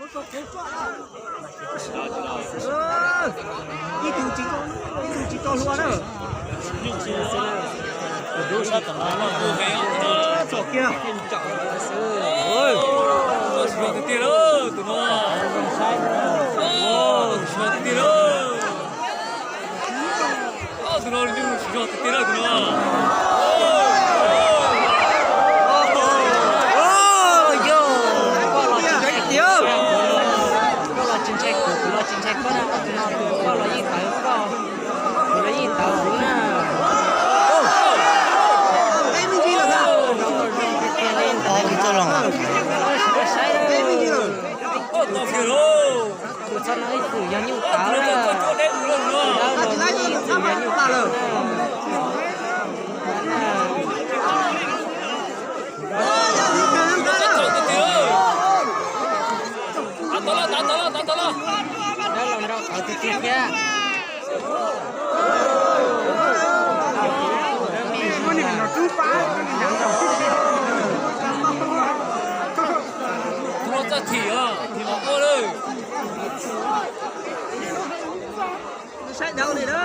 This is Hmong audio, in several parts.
Ib tug tsis tau, ib tug tsis tau hlua na. Txom kiag. Tsis hlua tiag tiag lawm tus no. Tsis hlua tiag tiag lawm. Tus no tsis hlua tiag tiag lawm tus no. Yog, koj los tsis ntshai tiag, koj los tsis ntshai kuv, kuv los tsis ntshai koj na, tus no tus koj los yeej tawv koj, kuv los yeej tawv kuv na. Tus txhob no ib txwm yog nyuj tawv na, tus dawb los ib txwm yog nyuj tawv na. Dawb los nrau qhov tiag tiag thiab. Tus no txawj thim os, thim mos quaj lawm. Saib dhau li na.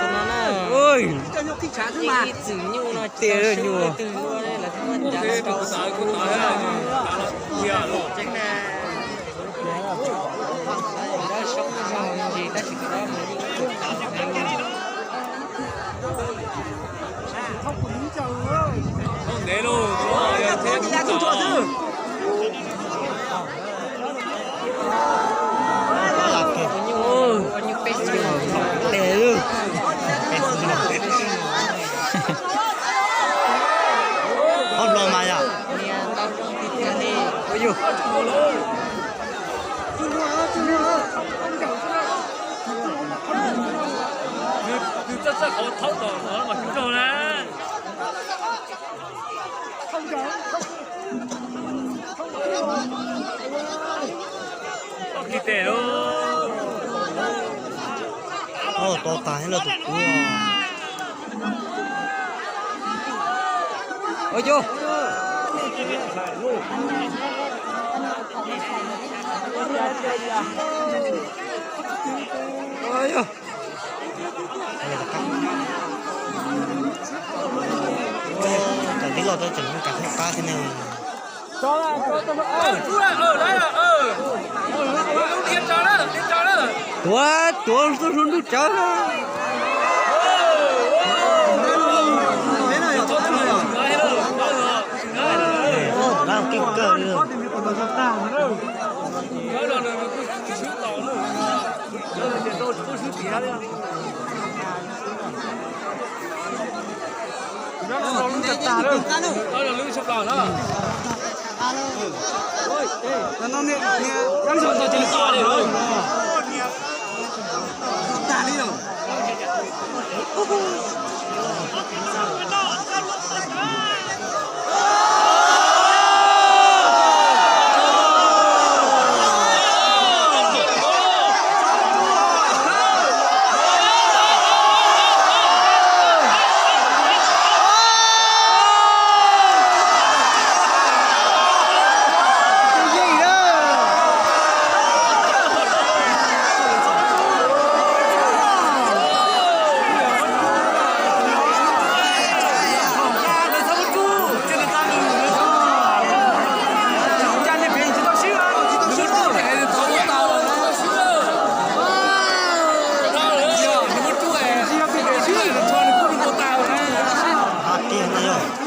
Ib txwm nyuj no tsis tau swb leej twg ua li, lawv twb muab ncav rau. Tus dawb soob zoo me ntsis tab sis tus dawb mas yeej tus kav heev. Ntev lauj, tus no yog thiab tus txawm. Tus nyuj, tus nyuj peb xyoos. Ob los mas yom. Niag tau zoo tiag tiag li. Nws txawj txawj qhov thaub tom no mas tsis raug na. Tau kiv tes lauj. Tau tas thiab lawm tus kub. Ua yog. Ua yog. Cov tib los tau tseem kav qab thiab ne. Tuav, tuav tuaj hlua ntuj tsawv. Lab keej kawg li. Kiag no yog.